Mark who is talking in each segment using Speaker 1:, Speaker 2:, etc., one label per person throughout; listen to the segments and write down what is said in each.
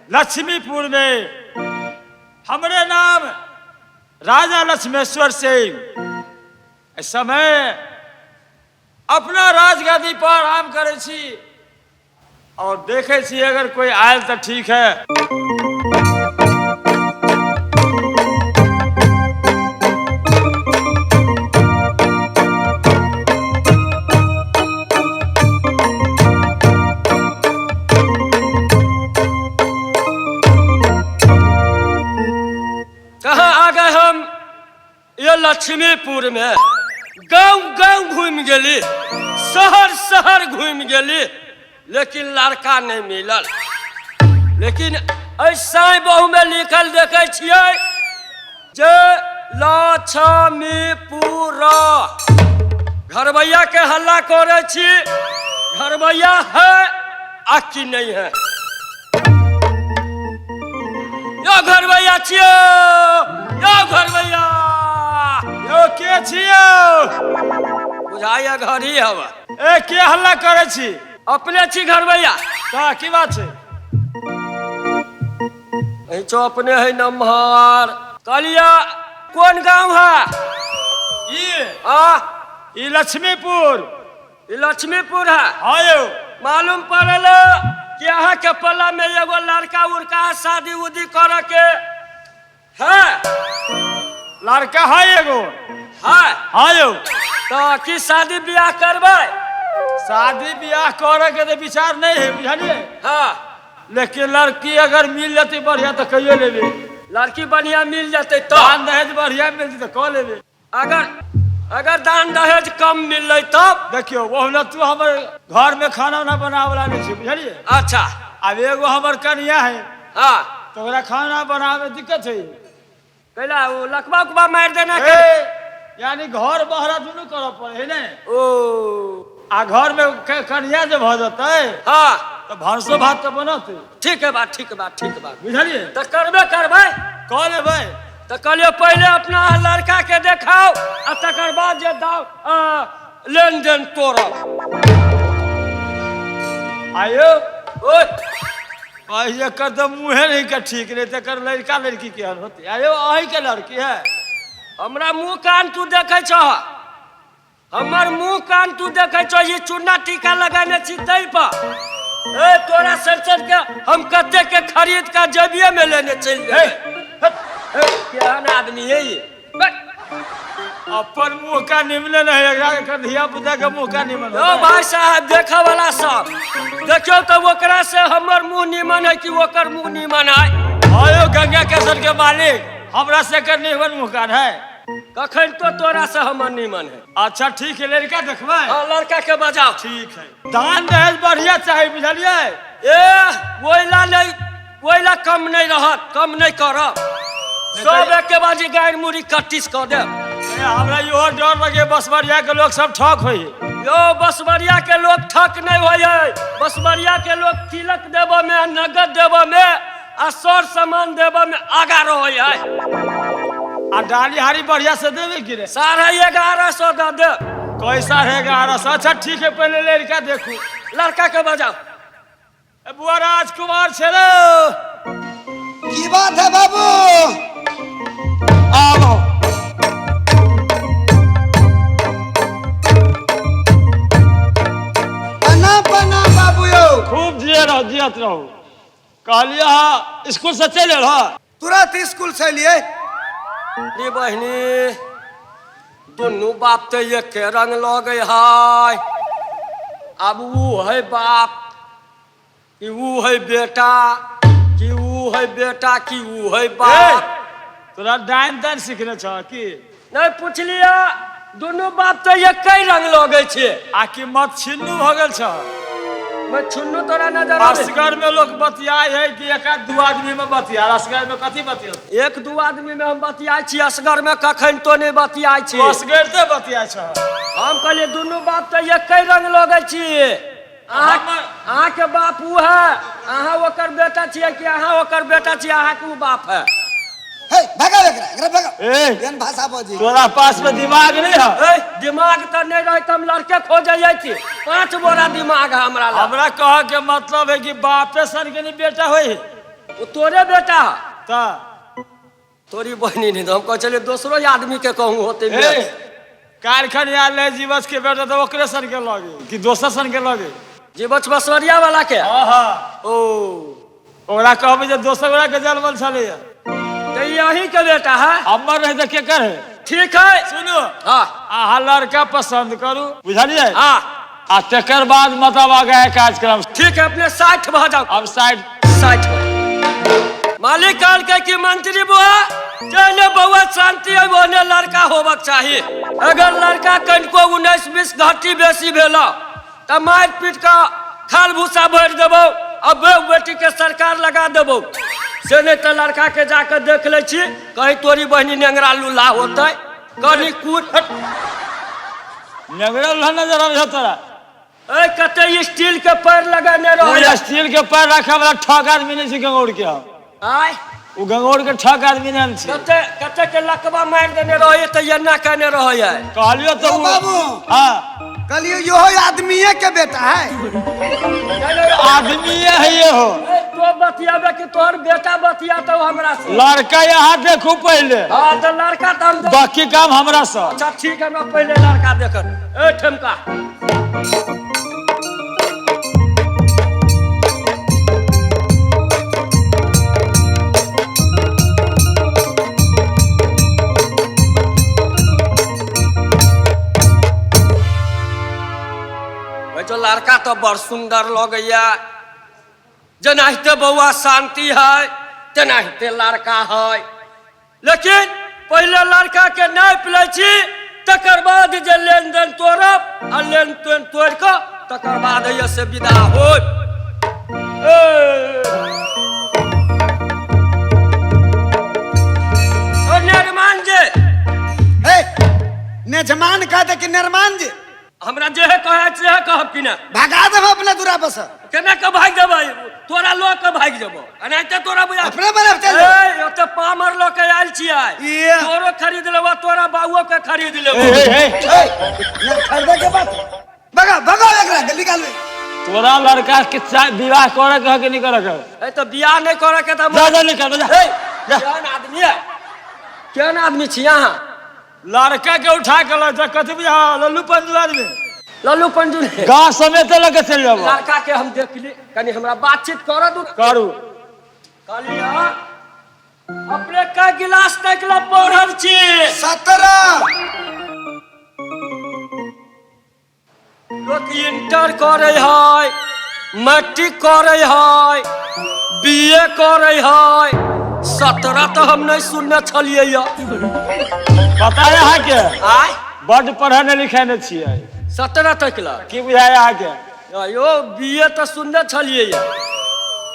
Speaker 1: लक्ष्मीपुर में। हमरे नाम राजा लक्ष्मेश्वर सिंह। एहि समय अपना राजगादी पर आराम करै छी और देखै छी अगर कोई आयल तऽ ठीक है।
Speaker 2: कहाँ आ गए हम ये लक्ष्मीपुर में? गांव गांव घूमि गेली, शहर शहर घूमि गेली, लेकिन लड़का नहीं मिलल। लेकिन एहि साई बहु में लिखल देखै छियै जे लक्ष्मीपुर। घरबैया के हल्ला करै छी, घरबैया है आ कि नहीं है? यो घरबैया छियो, यो घरबैया।
Speaker 1: यौ के छियौ?
Speaker 2: बुझाइया घर ही हवा।
Speaker 1: ए के हल्ला करै छी?
Speaker 2: अपने छी घरबैया।
Speaker 1: का की बात छै?
Speaker 2: एहिचो अपने है नमहर। कहलिया कोन गांव है
Speaker 1: ई?
Speaker 2: आ
Speaker 1: ई लक्ष्मीपुर।
Speaker 2: ई लक्ष्मीपुर है?
Speaker 1: हाँ यौ।
Speaker 2: मालूम पड़ल कि अहाँ के पल्ला में एगो लड़का उड़का शादी उदी करे के है।
Speaker 1: लड़का है एगो।
Speaker 2: है?
Speaker 1: हाँ यौ।
Speaker 2: तो की शादी ब्याह करबै?
Speaker 1: शादी ब्याह करे के तो विचार नहीं है, बुझलिए?
Speaker 2: हाँ।
Speaker 1: लेकिन लड़की अगर मिल जती बढ़िया तो कहियो लेबे।
Speaker 2: लड़की बढ़िया मिल जते तो
Speaker 1: दान दहेज बढ़िया मिल जते कह लेबे।
Speaker 2: अगर अगर दान दहेज कम मिललै तब?
Speaker 1: देखियो ओहुना तू हमर घर में खाना उना बनावे वाला नहीं छी, बुझलिए?
Speaker 2: अच्छा।
Speaker 1: अब एगो हमर कनिया है।
Speaker 2: हाँ।
Speaker 1: तो ओकरा खाना बनावे में दिक्कत है।
Speaker 2: कैला ओ लकवा उकवा मारि देना के?
Speaker 1: ए, यानी घर बहरा दुनू करऽ पड़े है ने।
Speaker 2: ओ
Speaker 1: आ घर में कनिया जे भऽ जेतै
Speaker 2: हाँ
Speaker 1: तऽ भानसो भात तऽ बनतै।
Speaker 2: ठीक है बात, ठीक बात, ठीक बात।
Speaker 1: बुझलिए?
Speaker 2: तऽ करबे करबै।
Speaker 1: कऽ लेबै।
Speaker 2: तऽ कहलियै पहिले अपना लड़का के देखाउ आ तकर बाद जे दाव लेन देन तोड़ब।
Speaker 1: आयौ
Speaker 2: ओए
Speaker 1: कही एकर तऽ मुँहे नहीं के ठीक नहीं, तकर लड़का लड़की केहन होतै? आयौ अहीं के लड़की है?
Speaker 2: हमरा मुँह कान तू देखै छह? हमर मुँह कान तू देखै छह? ई चूना टीका लगेने छी तै पर। ए तोरा सर के हम कते के खरीद के जेबिये में लेने चलि
Speaker 1: हे,
Speaker 2: जेबै। हे, केहन आदमी है ये? बस।
Speaker 1: अपन मुँह का निमने नहीं, एकरा एकर धिया पुता के मुँह का निमन
Speaker 2: ओ भाई साहब, देखे वाला सब देखियौ तऽ ओकरा से हमर मुँह निमन है कि ओकर मुँह निमन है?
Speaker 1: आयो गंगा केसर के मालिक, हमरा से एकर निमन मुँह कान है।
Speaker 2: कखन तो तोरा से हमर निमन है।
Speaker 1: अच्छा ठीक है, लड़का देखबै।
Speaker 2: हाँ लड़का के बजाओ।
Speaker 1: ठीक है। दान दहेज बढ़िया चाही, बुझलिए?
Speaker 2: ए ओइला नहीं, ओइला कम नहीं रहत, कम नहीं करब। सब एके बाजी गारि मुड़ी कट्टिस कऽ देब।
Speaker 1: ए, हमरा इहो डर लगे बसवरिया के लोग सब ठक होई।
Speaker 2: यो बसवरिया के लोग ठक नहीं होय है। बसवरिया के लोग तिलक देबऽ में आ नगद देबऽ में आ सर सामान देबऽ में आगा रहै है।
Speaker 1: आ डाली हारी बढ़िया से देबे की रे?
Speaker 2: 1150 दऽ देब।
Speaker 1: कैसा है 1100? अच्छा ठीक है, पहले लड़का देखू।
Speaker 2: लड़का के बजाओ।
Speaker 1: ए बुआ राजकुमार छे रे।
Speaker 3: की बात है बाबू? आबो। प्रणाम प्रणाम बाबू यौ।
Speaker 1: खूब जिए रहो, जियत रहो। कहलिए हाँ स्कूल से चलि एलह?
Speaker 3: तुरंत स्कूल से एलियै।
Speaker 2: रे बहिनी, दुनू बाप तऽ एके रंग लगै है। आब ऊ है बाप कि ऊ है बेटा, कि ऊ है बेटा कि ऊ है बाप?
Speaker 1: तोरा डाइन ताइन सिखने छह की?
Speaker 2: नहीं पुछलियै, दुनू बाप तऽ एके रंग लगै छै।
Speaker 1: आ कि मत छिन्नू भऽ गेल छह?
Speaker 2: मैं छुन्नू तोरा नजर आबै?
Speaker 1: असगर में लोग बतियाय है कि एक आध दू आदमी में बतिया? असगर में कथी बतिया?
Speaker 2: एक दू आदमी में हम बतियाय छी, असगर में कखन तो नहीं बतियाय छी।
Speaker 1: असगर ते बतियाय छह।
Speaker 2: हम कहलियै दुनू बाप तऽ एके रंग लगै छी। अहाँ के बाप ऊ है, अहाँ ओकर बेटा छियै कि अहाँ ओकर बेटा छियै? अहाँ के ऊ बाप है।
Speaker 3: हे भगा एकरा, एकरा भगा।
Speaker 1: ए,
Speaker 3: केहन भाषा बजी?
Speaker 1: तोरा पास में दिमाग नहीं है?
Speaker 2: ए दिमाग तऽ नहीं रहे तऽ हम लड़के खोजे जाइ छी। 5 बोरा दिमाग है हमरा लग।
Speaker 1: हमरा कह के मतलब है कि बापे सन के नहीं बेटा होई।
Speaker 2: ओ तोरे बेटा है।
Speaker 1: तऽ
Speaker 2: तोरी बहिनी नहीं हम कहै छलियै दोसरो आदमी के कहूँ होते
Speaker 1: ए कारखान आयल रहे जीवस के बेटा तऽ ओकरे सन के लगे कि दोसर सन के लगे?
Speaker 2: जीवछ बसवरिया वाला के।
Speaker 1: हाँ हाँ।
Speaker 2: ओ
Speaker 1: ओकरा कहबै जे दोसर गोरा के जनमल छलैया।
Speaker 2: तो यही के बेटा है।
Speaker 1: हमर रहे तऽ केकर है?
Speaker 2: ठीक है।
Speaker 1: सुनू।
Speaker 2: हाँ।
Speaker 1: अहाँ लड़का पसंद करू, बुझलियै?
Speaker 2: हाँ।
Speaker 1: आ तकर बाद मतलब आगे कार्यक्रम।
Speaker 2: ठीक है, अपने 60 भऽ जाउ।
Speaker 1: अब 60
Speaker 2: 60। मालिक कहलकै कि मंत्री बुआ जहने बउआ शांति है ओहने लड़का होबक चाही। अगर लड़का कनिको 19-20 घटी बेसी भेल तऽ मारि पीट कऽ खाल भूसा भरि देबौ आ बेउ बेटी के सरकार लगा देबौ। से नहीं तऽ लड़का के जाके देख लै छी कहीं तोरी बहिनी नेंगरा लूल्हा होतै कनी कूद
Speaker 1: नेंगरा लूल्हा नजर आबै छौ तोरा?
Speaker 2: ए कते स्टील के पैर लगेने रहै।
Speaker 1: स्टील के पैर रखे वाला ठग आदमी नहीं छी गंगौर के हम।
Speaker 2: आय
Speaker 1: ओ गंगौर के ठग आदमी नहीं हम छी।
Speaker 2: कते कते के लकवा मारि देने रहै तऽ एना केने रहै।
Speaker 1: कहलियो तऽ
Speaker 3: ओ बाबू।
Speaker 1: हाँ।
Speaker 3: कहलियो इहो आदमीये के बेटा है।
Speaker 1: आदमीये है ये हो।
Speaker 2: तो बतियाबे कि तोहर बेटा बतियातौ हमरा से।
Speaker 1: लड़का यहाँ देखू पहले।
Speaker 2: हाँ तो लड़का तो हम
Speaker 1: बाकी काम हमरा से।
Speaker 2: अच्छा ठीक है, हमरा पहले लड़का देखत। ए ठेमका जो लड़का तो बड़ सुंदर लगैया, जेनाहिते बउआ शांति है तेनाहिते लड़का है। लेकिन पहले लड़का के नापि लै छी तकर बाद जे लेन देन तोड़ब आ लेन देन तोड़ि कऽ तकर बाद हैया से विदा होब। ओ निर्माण जे
Speaker 3: नेजमान कह दे कि निर्माण जे
Speaker 2: हमरा जे कहे से कहब कि ना?
Speaker 3: भगा देब अपने दूरा पर से।
Speaker 2: केना के भागि देबै? तोरा लऽ के भागि जेबौ। एनाहिते तोरा बुझा
Speaker 3: अपने बनाब चल।
Speaker 2: ए ओते पामर लऽ के आयल छियै, तोरो खरीद लेबौ तोरा बाबुओ के खरीद लेबौ।
Speaker 1: ए
Speaker 3: खरीदे के बात भगा भगा एकरा के निकाल ले।
Speaker 1: तोरा लड़का के विवाह करे के कि नहीं करे के?
Speaker 2: ए तो बियाह नहीं करे के त
Speaker 1: जा जा निकाल जा।
Speaker 2: ए केहन आदमी है, केहन आदमी छी अहाँ?
Speaker 1: लड़का के उठा के लऽ जा कथी बुझा लल्लू पंजू आदमी।
Speaker 2: लल्लू पंजू
Speaker 1: गाँव समेत लऽ के चलि जाबो।
Speaker 2: लड़का के हम देख ली कनी हमरा बातचीत कर दू।
Speaker 1: करू।
Speaker 2: कहली अपने का गिलास तक ला पढ़ल छी?
Speaker 3: 17।
Speaker 2: लोक इंटर करे है, मैट्रिक करे है, बीए करे है, 17 तो हम नहीं सुनने छलियै।
Speaker 1: पता है अहाँके?
Speaker 2: आय
Speaker 1: बड पढ़े ने लिखे ने छियै।
Speaker 2: 17 तक ला
Speaker 1: की बुझाय अहाँके?
Speaker 2: यो बीए तऽ सुनने छलियै,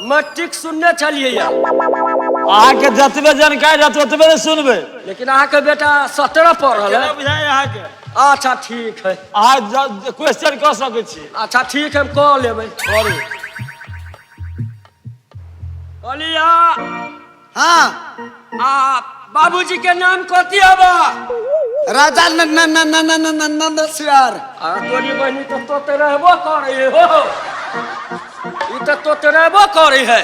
Speaker 2: मैट्रिक सुनने छलियै।
Speaker 1: अहाँके जतबे जानकारी रहत ओतबे ने सुनबै।
Speaker 2: लेकिन अहाँके बेटा 17 पढ़ल है।
Speaker 1: बुझाय अहाँके?
Speaker 2: अच्छा ठीक है,
Speaker 1: अहाँ क्वेश्चन कऽ सकै छी।
Speaker 2: अच्छा ठीक है, हम कऽ लेबै।
Speaker 1: करू।
Speaker 2: कहलियै
Speaker 3: हाँ
Speaker 2: आ बाबूजी के नाम कथी हबा?
Speaker 3: राजा न न न न न न न नंदस्वर।
Speaker 2: आ तोरी बहिनी तो तोते रहबो करे हो, ई तो तोते रहबो करे है।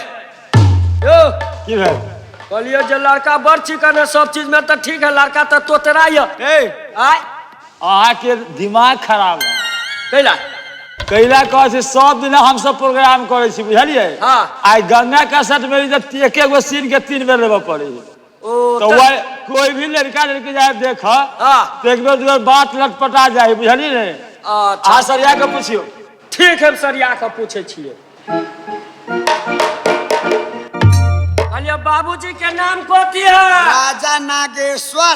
Speaker 2: यो
Speaker 1: की भेल?
Speaker 2: कहलियै जे लड़का बड़ चिकन है सब चीज में तो ठीक है, लड़का तो तोतरा है।
Speaker 1: ए
Speaker 2: आय
Speaker 1: अहाँके दिमाग खराब है।
Speaker 2: कैला?
Speaker 1: कैला कहै छै सब दिना हम सब प्रोग्राम करै छी, बुझलियै?
Speaker 2: हाँ।
Speaker 1: आइ गंगा कसट में एक एगो सीन के 3 बेर लेबऽ पड़ै।
Speaker 2: ओ
Speaker 1: तो वह कोई भी लड़का लड़की जाए देख
Speaker 2: हाँ।
Speaker 1: तो एक बेर दू बेर बात लटपटा जाए, बुझलियै ने?
Speaker 2: अच्छा
Speaker 1: अहाँ सरिया के पूछियो।
Speaker 2: ठीक है, हम सरिया के पूछे छियै। कहलियै बाबूजी के नाम कथी है?
Speaker 3: राजा नागेश्वर।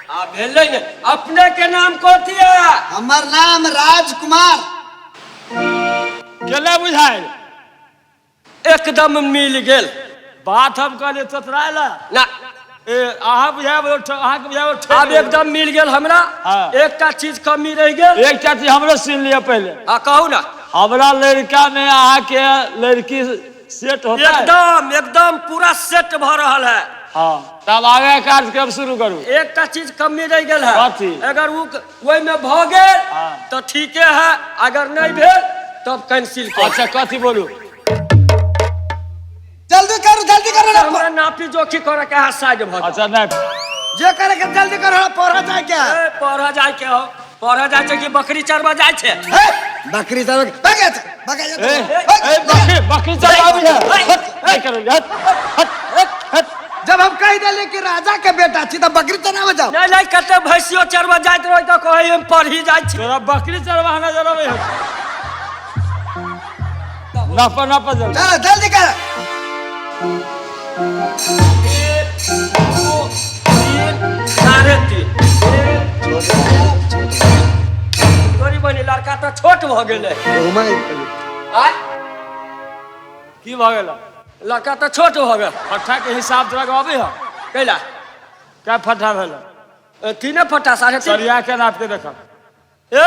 Speaker 2: आ भेलै ने। अपने के नाम कथी है?
Speaker 3: हमर नाम राजकुमार।
Speaker 1: केना बुझायल?
Speaker 2: एकदम मिल गेल
Speaker 1: बात। हम कहलियै तोतरायल
Speaker 2: ना।
Speaker 1: ए अहाँ बुझायब, अहाँके बुझायब।
Speaker 2: आब एकदम मिल गेल हमरा।
Speaker 1: हाँ।
Speaker 2: एकटा चीज कमी रहि गेल।
Speaker 1: एकटा चीज हमरो सुनि लिअ पहिले।
Speaker 2: हाँ कहू ना।
Speaker 1: हमरा लड़का में अहाँके लड़की सेट होता है?
Speaker 2: एकदम एकदम पूरा सेट भऽ रहल है।
Speaker 1: हाँ तब आगे कार्यक्रम शुरू करू।
Speaker 2: एकटा चीज कमी रहि गेल है।
Speaker 1: कथी?
Speaker 2: अगर वो ओहिमे भऽ गेल
Speaker 1: हाँ।
Speaker 2: तऽ ठीके है, अगर नहीं भेल तब कैंसिल कर।
Speaker 1: अच्छा कथी बोलू?
Speaker 3: जल्दी करू।
Speaker 2: नापी जोखी करे के अहाँ साइड भऽ जाउ।
Speaker 1: अच्छा नहीं।
Speaker 3: जे करे के जल्दी करो, पढ़ा जाए क्या?
Speaker 2: ए, पढ़ऽ जाय के हो, पढ़ऽ जाय छै कि बकरी चरबऽ जाय छै?
Speaker 3: हे, बकरी सब भगे छै, भगे छै।
Speaker 1: ए, ए, बकरी बकरी चरबाबी है। हट, नहीं करो, हट हट हट हट।
Speaker 3: जब हम कह देले कि राजा के बेटा छी त बकरी चरावे जाओ।
Speaker 2: नहीं नहीं, कते भैंसियो चरबऽ जाइत रहै त कहै हम पढ़ी जाइ छी।
Speaker 1: तोरा बकरी चरबा नजर अबै है। नापा नापा जल्दी।
Speaker 3: चलो जल्दी कर।
Speaker 2: 1 2 3 3.5। 1 2 3। तोरी बनी लड़का त छोट भ गेलै। आय
Speaker 1: की भ गेल?
Speaker 2: लड़का त छोट भ गेल।
Speaker 1: फट्ठा के हिसाब तोरा के अबै है?
Speaker 2: कैला?
Speaker 1: कै फट्ठा भेल?
Speaker 2: 3 फट्ठा 3.5।
Speaker 1: सरिया के नाप के देख।
Speaker 2: ए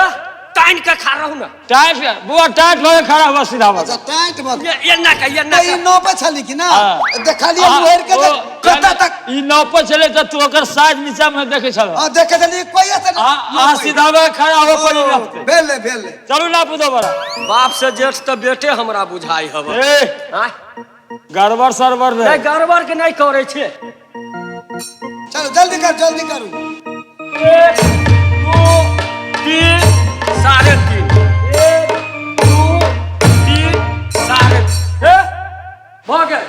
Speaker 2: टाइन के खा रहू ना।
Speaker 1: टाइट के बुआ टाइट भऽ के खड़ा हुआ सीधा भऽ।
Speaker 3: अच्छा टाइट भऽ
Speaker 2: ये ये ना का ये ना
Speaker 3: ई नौ पे छली कि ना?
Speaker 1: हाँ।
Speaker 3: देखलिए मुहर के कत तक
Speaker 1: ई नौ पे चले त तू ओकर साइज नीचा में देखे छल।
Speaker 3: हां देखे छली कोई ऐसे
Speaker 1: आ आ सीधा भऽ के खड़ा हो पड़ी नापते।
Speaker 3: भेले भेले।
Speaker 1: चलू नापू दोबारा।
Speaker 2: बाप से जेठ त बेटे हमरा बुझाई हब।
Speaker 1: ए
Speaker 2: आय
Speaker 1: गड़बड़ सरबड़
Speaker 2: नहीं,
Speaker 1: रे।
Speaker 2: गड़बड़ के नहीं करे छे।
Speaker 3: चलो जल्दी कर, जल्दी करू।
Speaker 2: 1 2 3 3.5। 1 2 3 3.5। भ गेल।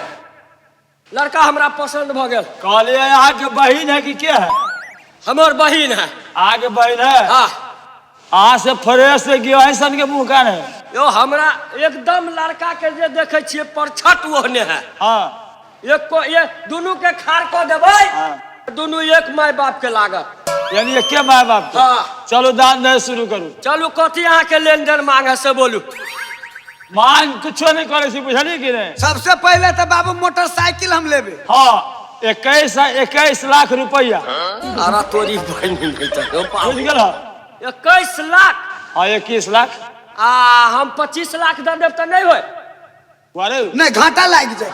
Speaker 2: लड़का हमरा पसंद भ गेल।
Speaker 1: कहलिए अहाँ के बहिन है कि के है?
Speaker 2: हमर बहिन है।
Speaker 1: अहाँ के बहिन है?
Speaker 2: हाँ।
Speaker 1: अहाँ से फ्रेश से गियो ऐसन के मुंह कान है।
Speaker 2: यो हमरा एकदम लड़का के जे देखे छिए परछट ओहने है।
Speaker 1: हाँ।
Speaker 2: एक को ये दोनों के खार क देबै।
Speaker 1: हाँ।
Speaker 2: दोनों एक my बाप के लागत।
Speaker 1: यानी एके my बाप के।
Speaker 2: हाँ।
Speaker 1: चलो दान दे शुरू करू।
Speaker 2: चलू कथी अहाँ के लेन देन मांग है से बोलू।
Speaker 1: मांग कुछो नहीं करे छी, बुझलिए कि नहीं?
Speaker 3: सबसे पहले तो बाबू मोटरसाइकिल हम लेबे।
Speaker 1: हाँ 21 लाख रुपया।
Speaker 2: अरे तोरी बहिन नहीं त
Speaker 1: बुझ गेल?
Speaker 2: 21 लाख।
Speaker 1: हाँ 21 लाख।
Speaker 2: आ हम 25 लाख दे देब त नहीं होय।
Speaker 1: अरे
Speaker 3: नहीं घाटा लाग जाए।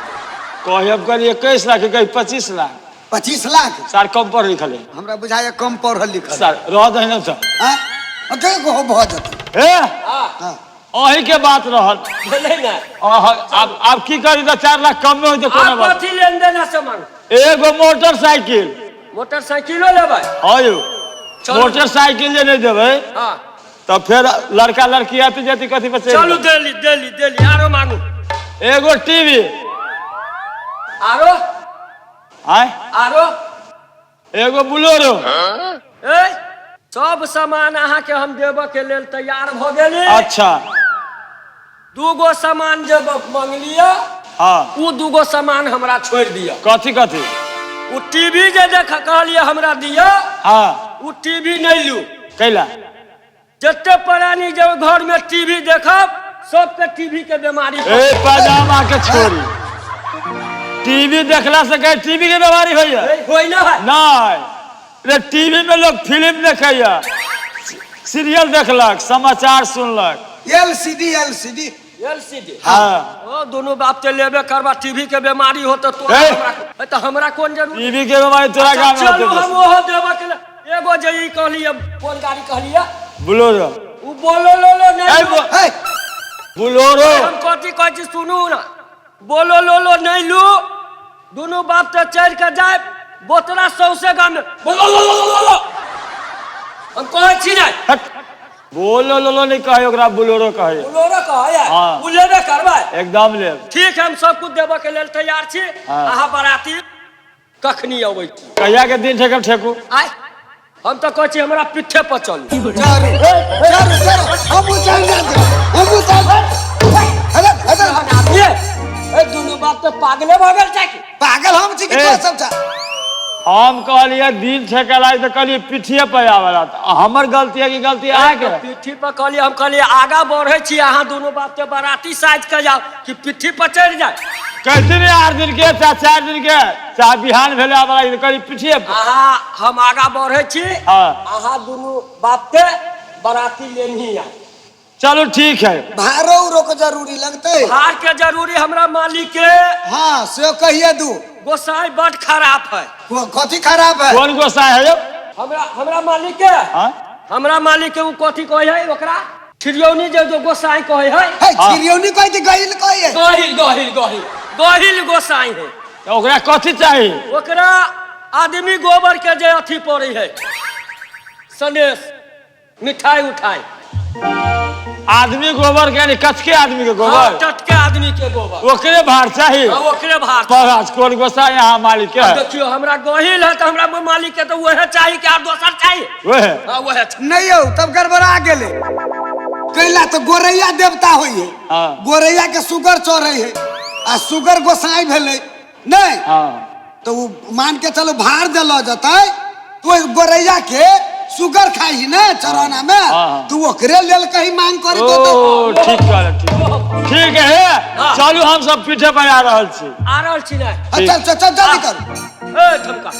Speaker 1: कहब करी 21 लाख कही 25 लाख।
Speaker 3: 25 लाख
Speaker 1: सर कम पढ़ लिखल है।
Speaker 3: हमरा बुझाया कम पढ़ल लिखल।
Speaker 1: सर रह दही न त।
Speaker 3: हां के को भ जतै।
Speaker 1: ए
Speaker 3: हां
Speaker 1: अही के बात रहल।
Speaker 2: भेलै ने।
Speaker 1: अब अब की करी त 4 लाख कम में होई त कोनो बात।
Speaker 2: कथी लेन देन है से मांग?
Speaker 1: एगो मोटरसाइकिल।
Speaker 2: मोटरसाइकिलो लेबै?
Speaker 1: हां यो मोटरसाइकिल जे नहीं देबै।
Speaker 2: हां
Speaker 1: त फिर लड़का लड़की आती जाती कथी पर।
Speaker 2: चलू देली देली देली। आरो मांगू।
Speaker 1: एगो टीवी।
Speaker 2: आरो?
Speaker 1: आय
Speaker 2: आरो?
Speaker 1: एगो बुलोरो।
Speaker 2: ए सब सामान अहाँ के हम देबऽ के लेल तैयार भ गेली।
Speaker 1: अच्छा।
Speaker 2: दूगो सामान जे मंगलियै।
Speaker 1: हाँ।
Speaker 2: उ दूगो सामान हमरा छोड़ दिया।
Speaker 1: कथी कथी?
Speaker 2: उ टीवी जे देख कहलियै हमरा दिया।
Speaker 1: हाँ।
Speaker 2: उ टीवी नहीं लू।
Speaker 1: कैला?
Speaker 2: जते प्राणी जे घर में टीवी देखब सबके टीवी के बीमारी।
Speaker 1: ए पैजामा के छोड़ी टीवी देखला से कहे टीवी के बीमारी होइया?
Speaker 2: होय ना है।
Speaker 1: नहीं रे, टीवी में लोग फिल्म देखैया, सीरियल देखलक, समाचार सुनलक।
Speaker 3: LCD LCD
Speaker 2: LCD.
Speaker 1: हाँ।
Speaker 2: ओ दोनों बाप ते लेबे करबा टीवी के बीमारी हो त तोरा हमरा त हमरा कोन जरूरी?
Speaker 1: टीवी के बीमारी तोरा गांव में।
Speaker 2: चलू हम ओहो देबे के एगो जे ई कहलियै कोन गाड़ी कहलियै?
Speaker 1: बुलोरो।
Speaker 2: उ बोलो लो लो नहीं।
Speaker 1: बुलोरो।
Speaker 2: हम कथी कहै छी सुनू ना। बोलो लो लो नहीं लू। दोनों बाप ते चढ़ के जाए बोतरा सौसे गाम में बोलो लो लो लो लो। हम कहै छी नहीं।
Speaker 1: बोलो लो लो नहीं कहे ओकरा, बुलोरो कहे।
Speaker 2: बुलोरो कहे।
Speaker 1: हाँ।
Speaker 2: उ लेबे करबै।
Speaker 1: एकदम लेब।
Speaker 2: ठीक है, हम सब कुछ देबऽ के लेल तैयार छी। अहाँ बराती कखनी अबै छी?
Speaker 1: कहिया के दिन ठेकब ठेकू?
Speaker 2: आय हम तो कहै छी हमरा पीठे पर चलू।
Speaker 3: चलू चलू चलू हम चल जाते हम चल। अरे अरे
Speaker 2: ए दोनों बाप तो पागले भऽ गेल छै।
Speaker 3: पागल हम छी कि तो सब छ?
Speaker 1: हम कहलिए दिन ठेकला त कहलिए पीठिए पर आवेला। हमर गलती है कि गलती अहाँ के?
Speaker 2: पीठी पर कहलिए, हम कहलिए आगा बढ़े छी अहाँ दोनों बाप के बराती साज के जाओ कि पीठी पर चढ़ जाए।
Speaker 1: कहते नहीं 8 दिन के चाहे 4 दिन के चाहे बिहान भेले आवेला कहलिए पीठिए पर।
Speaker 2: अहाँ हम आगा बढ़े छी।
Speaker 1: हाँ।
Speaker 2: अहाँ दोनों बाप के बराती लेनही आ।
Speaker 1: चलो ठीक है।
Speaker 3: भारो उरो के जरूरी लगते?
Speaker 2: भार के जरूरी हमरा मालिक के।
Speaker 3: हाँ से कहिए दू।
Speaker 2: गोसाई बड खराब है।
Speaker 3: कथी खराब है?
Speaker 1: कौन गोसाई है?
Speaker 2: हमरा हमरा मालिक के।
Speaker 1: हाँ?
Speaker 2: हमरा मालिक के उ कथी कहै है ओकरा? छिरियौनी जे जो गोसाई कहै है।
Speaker 3: है छिरियौनी कहै कि गहिल कहै है?
Speaker 2: गहिल गहिल गहिल गहिल गोसाई है।
Speaker 1: तऽ ओकरा कथी चाही?
Speaker 2: ओकरा आदमी गोबर के जे अथी पड़े है, सनेश, मिठाई उठाई।
Speaker 1: आदमी गोबर के, यानी कचके आदमी के गोबर?
Speaker 2: टटके आदमी के गोबर।
Speaker 1: ओकरे भार चाही?
Speaker 2: हाँ, ओकरे भार।
Speaker 1: महाराज, कोन गोसाई यहाँ मालिक के?
Speaker 2: देखियो, हमरा गहिल है तऽ हमरा मालिक के तऽ वएह चाही कि आर दोसर चाही?
Speaker 1: वएह।
Speaker 2: हाँ, वएह चाही।
Speaker 3: नहीं यौ, तब गड़बड़ा गेलै। कैला तऽ गोरैया देवता होइ है। गोरैया के सुगर चढ़ै है आ सुगर गोसाई भेलै नहीं? तो उ मान के चलो भार जे लऽ जेतै तो ओहि गोरैया के सुगर खाइ ही ने चरौना में।
Speaker 1: हाँ।
Speaker 3: तो ओकरे लेल कहीं मांग करे तो
Speaker 1: ओ, ठीक कहले, ठीक ठीक है। चलू, हम सब पीठे पर आ रहल छी।
Speaker 2: आ रहल छी ने?
Speaker 3: चल चल चल, जल्दी करू।
Speaker 2: ए ठमका।